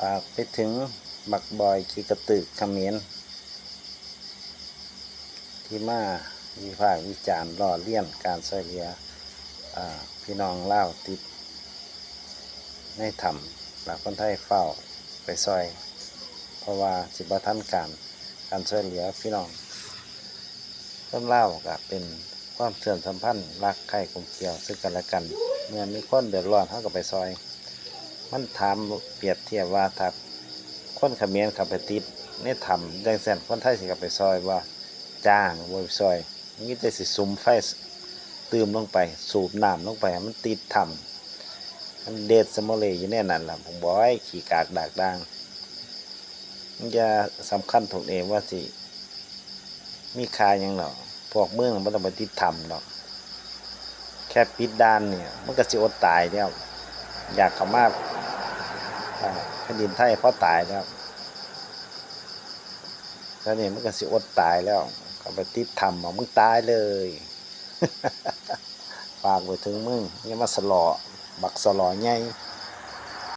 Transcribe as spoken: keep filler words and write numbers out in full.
ฝากไปถึงบักบอยขี้กระตึกเขมร ที่มาวิพากษ์วิจารณ์ล้อเลียนการช่วยเหลืออาพี่น้องลาวติดในถ้ำ แล้วคนไทยฟ้าวไปซอย เพราะว่าสิบ่ทันการ การช่วยเหลือพี่น้อง คนลาวก็เป็นความเชื่อมสัมพันธ์รักใคร่กลมเกลียวซึ่งกันและกัน เมื่อมีคนเดือดร้อนเฮาก็ไปซอย มันถามเปรียบเทียบว่าถ้าคนเขมรเข้าไปติดในถ้ำจั่งซั้น คนไทยสิเข้าไปซอยบ่ จ้างบ่ไปซอย มีแต่สิสุมไฟตื่มลงไป สูบน้ำลงไปให้มันติดถ้ำ มันเดดสะโมเลอยู่ในนั้นล่ะ บักบอยขี้กากดากด่าง มันจะสำคัญตรงนี้ว่าสิมีค่าหยังดอก พวกมึงบ่ต้องไปติดถ้ำดอก แค่ปิดด่านเนี่ย มันก็สิอดตายแล้ว อยากเข้ามาอ่าแผ่นดินไทยพอตายแล้ว ตอนนี้มันก็สิอดตายแล้ว เข้าไปติดถ้ำเอามึงตายเลย ฝากไปถึงมึง อย่ามาสะหลอ บักสะหลอใหญ่